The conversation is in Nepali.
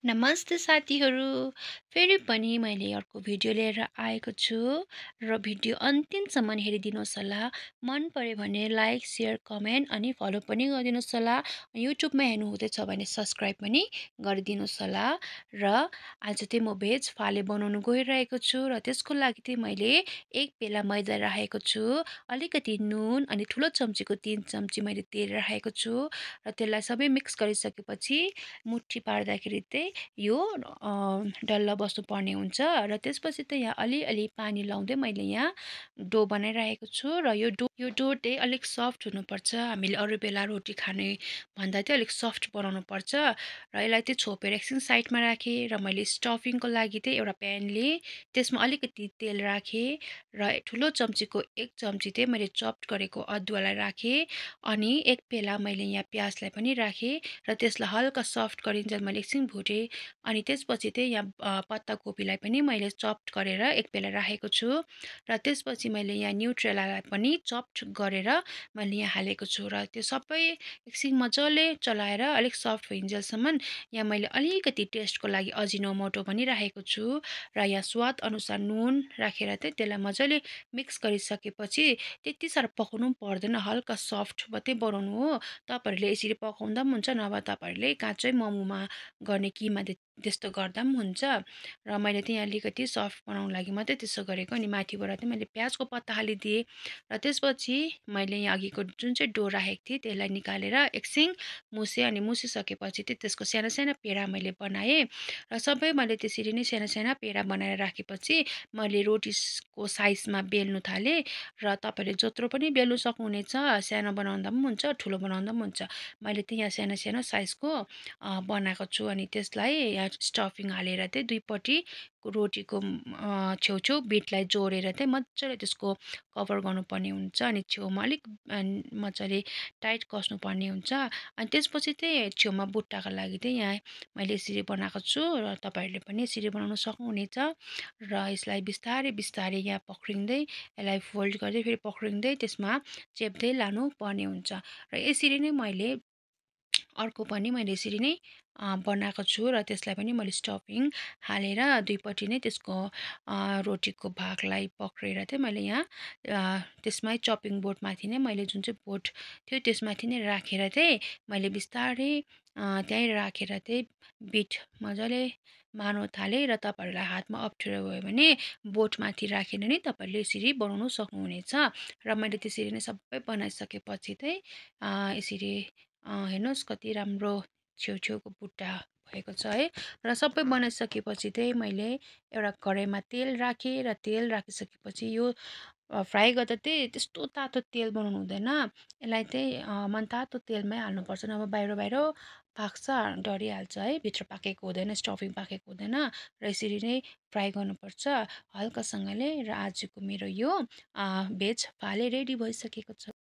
नमस्ते साथीहरू। फेरि पनि मैले अर्को भिडियो लिएर आएको छु र भिडियो अन्तिमसम्म हेरिदिनुहोस् होला। मन पर्यो भने लाइक, सेयर, कमेन्ट अनि फलो पनि गरिदिनुहोस् होला। युट्युबमा हेर्नु हुँदैछ भने सब्सक्राइब पनि गरिदिनुहोस् होला। र आज चाहिँ म भेज फाले बनाउनु गइरहेको छु र त्यसको लागि चाहिँ मैले 1 पेला मैदा राखेको छु, अलिकति नुन अनि ठुलो चम्चीको 3 चम्ची मैले तेल राखेको छु र त्यसलाई सबै मिक्स गरिसकेपछि मुठी पार्दाखेरि चाहिँ यो डल्लो बस्नुपर्ने हुन्छ र त्यसपछि चाहिँ यहाँ अलिअलि पानी लाउँदै मैले यहाँ डो बनाइरहेको छु र यो डो चाहिँ अलिक सफ्ट हुनुपर्छ। हामीले अरू बेला रोटी खाने भन्दा चाहिँ अलिक सफ्ट बनाउनुपर्छ र यसलाई चाहिँ छोपेर एकछिन साइडमा राखेँ र मैले स्टफिङको लागि चाहिँ एउटा प्यान लिएँ, त्यसमा अलिकति तेल राखेँ र ठुलो चम्चीको 1 चम्ची चाहिँ मैले चप्ड गरेको अदुवालाई राखेँ अनि 1 पेला मैले यहाँ प्याजलाई पनि राखेँ र त्यसलाई हल्का सफ्ट गरिन्जेल मैले एकछिन भुटेँ अनि त्यसपछि चाहिँ यहाँ पत्ताकोपीलाई पनि मैले चप्ड गरेर 1 पेला राखेको छु र त्यसपछि मैले यहाँ न्युट्रेलालाई पनि चप्ड गरेर मैले यहाँ हालेको छु र त्यो सबै एकछिन मजाले चलाएर अलिक सफ्ट भइन्जेलसम्म यहाँ मैले अलिकति टेस्टको लागि अजिनोमोटो पनि राखेको छु र यहाँ स्वाद अनुसार नुन राखेर चाहिँ त्यसलाई मजाले मिक्स गरिसकेपछि त्यति साह्रो पकाउनु पनि पर्दैन, हल्का सफ्ट मात्रै बनाउनु हो। तपाईँहरूले यसरी पकाउँदा पनि हुन्छ, नभए तपाईँहरूले काँचै मोमोमा गर्ने किमा त्यस्तो गर्दा पनि हुन्छ र मैले चाहिँ यहाँ अलिकति सफ्ट बनाउनु लागि मात्रै त्यसो गरेको। अनि माथिबाट चाहिँ मैले प्याजको पत्ता हालिदिएँ र त्यसपछि मैले यहाँ अघिको जुन चाहिँ डो राखेको थिएँ त्यसलाई निकालेर एकछिन मुछेँ अनि मुछिसकेपछि चाहिँ त्यसको साना साना पेडा मैले बनाएँ र सबै मैले त्यसरी नै साना साना पेडा बनाएर राखेपछि मैले रोटीको साइजमा बेल्नु थालेँ र तपाईँहरूले जत्रो पनि बेल्नु सक्नुहुनेछ, सानो बनाउँदा पनि हुन्छ, ठुलो बनाउँदा पनि हुन्छ। मैले चाहिँ यहाँ सानो सानो साइजको बनाएको छु अनि त्यसलाई यहाँ स्टफिङ हालेर चाहिँ दुईपट्टि रोटीको छेउछेउ बिटलाई जोडेर चाहिँ मजाले त्यसको कभर गर्नुपर्ने हुन्छ अनि छेउमा अलिक मजाले टाइट कस्नुपर्ने हुन्छ अनि त्यसपछि चाहिँ छेउमा बुट्टाको लागि चाहिँ यहाँ मैले यसरी बनाएको छु र तपाईँहरूले पनि यसरी बनाउन सक्नुहुनेछ र यसलाई बिस्तारै बिस्तारै यहाँ पक्रिँदै यसलाई फोल्ड गर्दै फेरि पक्रिँदै त्यसमा चेप्दै लानु पर्ने हुन्छ र यसरी नै मैले अर्को पनि मैले यसरी नै बनाएको छु र त्यसलाई पनि मैले स्टफिङ हालेर दुईपट्टि नै त्यसको रोटीको भागलाई पक्रेर चाहिँ मैले यहाँ त्यसमै चपिङ बोर्डमाथि नै मैले जुन चाहिँ बोर्ड थियो त्यसमाथि नै राखेर चाहिँ मैले बिस्तारै त्यहीँ राखेर चाहिँ बिट मजाले मार्नु थालेँ र तपाईँहरूलाई हातमा अप्ठ्यारो भयो भने बोर्डमाथि राखेर नै तपाईँहरूले यसरी बनाउनु सक्नुहुनेछ र मैले त्यसरी नै सबै बनाइसकेपछि चाहिँ यसरी हेर्नुहोस् कति राम्रो छेउछेउको बुट्टा भएको छ है। र सबै बनाइसकेपछि चाहिँ मैले एउटा कराईमा तेल राखेँ र तेल राखिसकेपछि यो फ्राई गर्दा चाहिँ त्यस्तो तातो तेल बनाउनु हुँदैन, यसलाई चाहिँ मनतातो तेलमै हाल्नुपर्छ, नभए बाहिर बाहिर पाक्छ, डढिहाल्छ है, भित्र पाकेको हुँदैन, स्टफिङ पाकेको हुँदैन र यसरी नै फ्राई गर्नुपर्छ हल्कासँगले। र आजको मेरो यो भेज फाले रेडी भइसकेको छ।